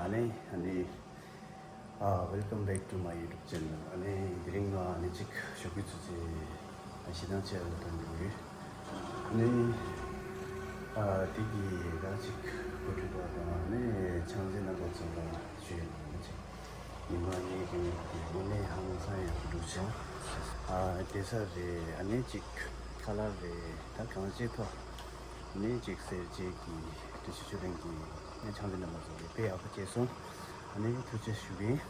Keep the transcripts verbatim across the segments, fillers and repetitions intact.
ཨ་ནི་ཨ་ནི། ཨ། Welcome back to my YouTube channel. ཨ་ནི་དེ་རིང་ང་ཨ་ནི་ཅིག་ཞོགས་ཀའི་ཆུ་ཚོད་བཞི་དང་ཕྱེད་ལ་ཐོན་འདུག་ཡོད། ཨ་ནི་ཨ་དེ་གི་ད་ཅིག་གོ་སྒྲིག་པ་དང་ཨ་ནི་ཆང་རྩེད་རྣམ་པ་ཚོ་ལ་ཞུ་ཡ་ཨ་ནི་ཅིག་ཉི་མ་གཉིས་ཀྱི་དངོས་གནས་ཧང་སང་ཡག་པོ་འདུག་ཤག་ཨ་དེ་ས་རེད། ཨ་ནི་ཅིག་ཁ་ལག་རེད། ད་གང་ཅི་ཐོག་ནས་ཅིག་སེར་བྱེས་ཀྱི་དུས་ཆུ་ཆུ་ལེན་གྱི་ཆང་རྩེད་རྣམ་པ་ཚོ་ལ་དཔེ་ཡག་པོ་བྱས་སོང་། ཨ་ནི་ཐུགས་རྗེ་ཞུ་གི་ཡིན།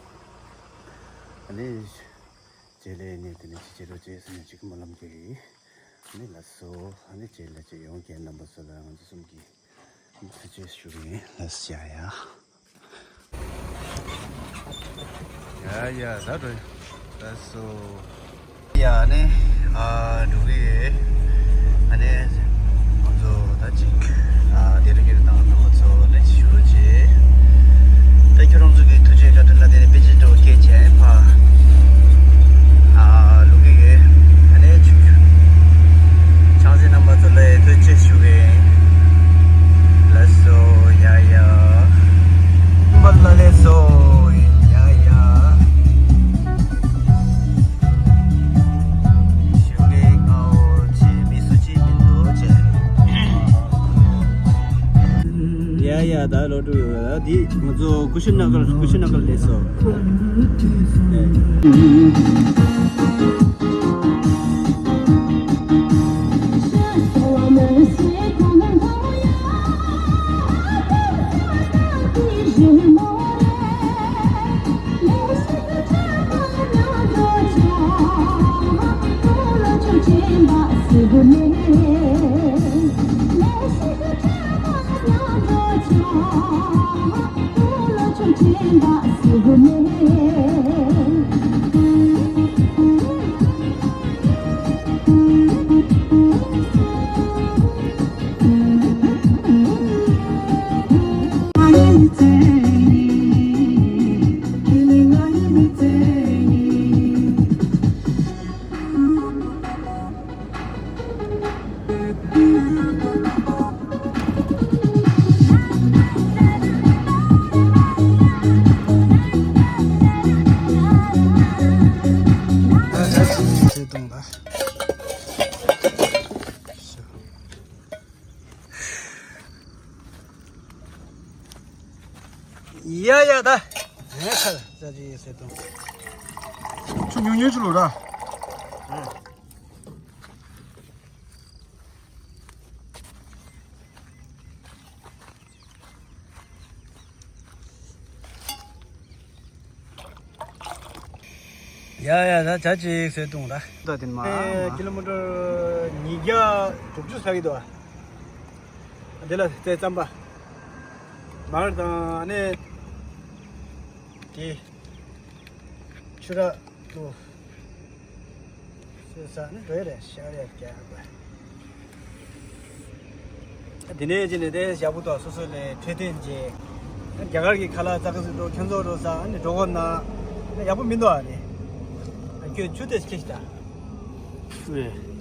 ཨ་ནི་རྗེས་ལ་ནས་དེ་ནས་ཅིག་བྱེད་རོགས་བྱེད་ཟེར་ནས་ཅིག་སྨོན་ལམ་རྒྱག་གི་ཡིན། ཨ་ནི་ལགས་སོ། ཨ་ནི་རྗེས་ལ་ཅིག་ཡོང་མཁན་རྣམ་པ་ཚོ་ལ་ང་ཚོ་གསུམ་གྱིས་ཐུགས་རྗེ་ཞུ་གི་ཡིན། ལགས་སོ། ཡ་ཡ། ཡ་ཡ། ད་འགྲོ་ཡ། ལགས་སོ། ཡ་ཨ་ནི་ཨ་འགྲོ་གི་ཡོད། ཨ་ནི་ང་ཚོ་ད་ཅིག་ཨ་དེ་རིང་གི་རིན་ཐང་རྣམ་པ་ཚོ་ནི་ཞུ་རོགས་བྱེད། ད་ཁྱོད་རང་ཚོ་གི་ཐུགས་རྗེ་བཀའ་དྲིན་ལ་བརྟེན་ནས་དཔེ་ཆ་འགྲོ་སྐད་ཆ་ཕ་ཨ་ལུག་གི་ཡོད། ཨ་ནི་ཆུ་ཆུ་ཆང་རྩེད་རྣམ་པ་ཚོ་ལ་ཐུགས་རྗེ་ཞུ་གི་ཡིན། ལགས་སོ། ཡ་ཡ། བ་ལ་ལས་སོ། ཡ་ཡ། ཞུ་གི་ངའོ་ཅི་མི་སུ་ཅི་མི་འདུག་ཅེ། ཡ་ཡ། ད་ལོ་དྲུག་ཡོད་ལ་འདི་ང་ཚོ་ཀུ་ཤི་ན་གར་ཀུ་ཤི་ན་གར་ལས་སོ། ཡ་ཡ་ད། ངས་ཁ་ལ་ཙ་ཅི་ཡེ་ཟེར་དང་། ཆུ་ཉུང་ཉུང་ཆུ་ལོ་ར། ཡ་ཡ་ད་བྱ་ཅིག་ཟེར་དུང་ར། ད་དེ་མ་ཨེ་མ། ཀི་ལོ་མི་ཊར་ཉིས་བརྒྱ་དྲུག་ཅུ་ས་གི་འདུག་ཨ། དེ་ལ་རྩེ་རྩམ་པ། མར་དང་ཨ་ནི། དེ། ཆུ་ར་ཏུ། སོ་ས་ནི་རེ་རེ་ཤ་རེ་རྒྱག་དགོས། དེ་ནས་ཅི་ནས་དེ་ཞག་པོ་དང་སོ་སོ་ལས་འཕྲོད་བསྟེན་བྱས། རྒྱ་གར་གྱི་ཁ་ལག་ཙག་ཙིག་འགྲོ་ཁྱོད་ཚོ་འགྲོ་ས་ནི་འགྲོ་གོ་ན་ཡག་པོ་མི་འདུག་ཨ་ནི། ཁྱོད་ཆུ་དེ་ཁྱེར་ཤི་ད། ཆུ་རེད།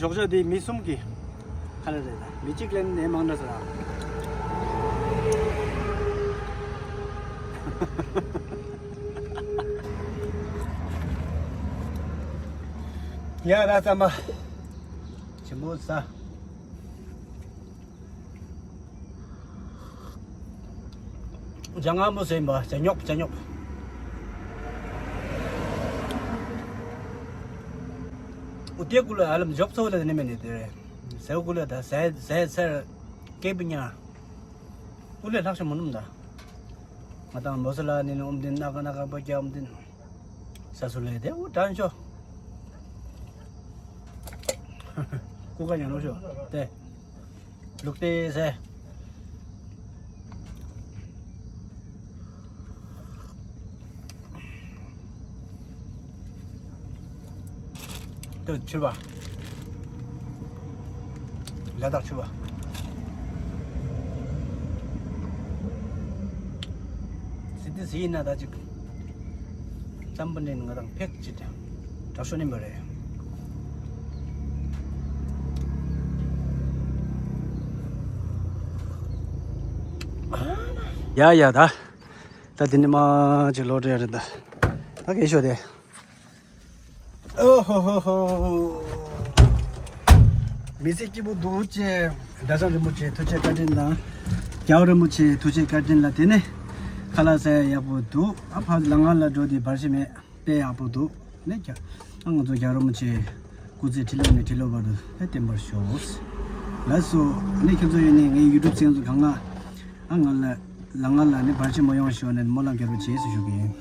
ཞོགས་ཇ་འདི་མི་གསུམ་གྱི་ཁ་ལ་རེད་ད། མི་གཅིག་ལེན་ནས་མང་འདྲ་ཟེར་ཨ། ཡ་ད་རྩམ་པ་ཆེན་པོ་ཟ། ཇ་མངར་མོ་ཟོས་ཡིན་པ། ཇ་རྙོག་ཇ་རྙོག་འུ་དེ་ཀུ་ལ་ཨ་ལམ་འཇོག་ཚོགས་ལ་ནི་མེད་ནི་དེ་རེད། ཟེའུ་ཀུ་ལ་ད་ཟས་ཟས་ཚར་སྐད་པུ་ཉ་ཀུ་ལ་ལྷག་ཤ་མོ་ནུམ་ད། ང་དང་མོ་ས་ལ་ནི་ནི་ཨོམ་དིན་ནག་ནག་པ་རྒྱ་ཨོམ་དིན། ས་སུ་ལས་དེ་འུ་དྲན་ཤོ། ཀུ་ཀ་ཉན་ནོ་ཤོ། དེ། ལུག་དེ་ཟེ། དེ་ཕྱིར་བ། ལ་དྭགས་ཕྱིར་བ། སི་ཏི་སི་ཡིན་ན་ད་ཅིག་ཙམ་པ་ནི་ང་དང་ཕེག་ཅི་དྲག་ཤོ་ནི་མ་རེད། ཡ་ཡ་ད། ད་དེ་ནི་མ་ཅིག་ལོ་འདྲ་རེད་ད། ད་གེ་ཤོ་དེ། ཨོ་ཧོ་ཧོ་ཧོ། མི་ཚེ་སྐྱིད་པོ་འདུག་ཅེས་གྲྭ་ཚང་རིན་པོ་ཆེ་ཐུགས་རྗེ་བཀའ་དྲིན་དང་། རྒྱལ་བ་རིན་པོ་ཆེ་ཐུགས་རྗེ་བཀའ་དྲིན་ལ་དེ་ནི་ཁ་ལག་ཟ་ཡག་པོ་འདུག་ཨ་ཕ་ལ་ང་ལ་འགྲོ་དེ་བར་ཞིག་མེད་དཔེ་ཡག་པོ་འདུག་ནས་ཀྱང་ཨ་ང་ཚོ་རྒྱལ་བ་རིན་པོ་ཆེ་སྐུ་ཚེ་ཁྲི་ལོ་ནས་ཁྲི་ལོ་བར་དུ་ཨེ་བརྟན་པར་ཤོག་ལགས་སོ། ནས་ཁྱོད་ཚོ་ཡོད་ནས་ངའི་ཡུ་ཊུབ་ཚན་ཚོ་གང་ང་ཨ་ང་ལ་ལ་ང་ལ་ནི་བར་ཆད་མ་ཡོང་ཤོག་ནས་སྨོན་ལམ་རྒྱལ་པོ་བྱེད་ཟེར་ཞུ་གི་ཡིན།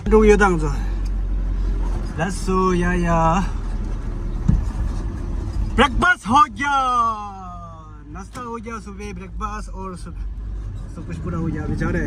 འགྲོ་ཡོད་དང་ཚོ། ལགས་སོ་ཡ་ཡ། ब्रेकफास्ट हो गया। नाश्ता हो गया, सुबह ब्रेकफास्ट और सब कुछ पूरा हो गया बेचारे।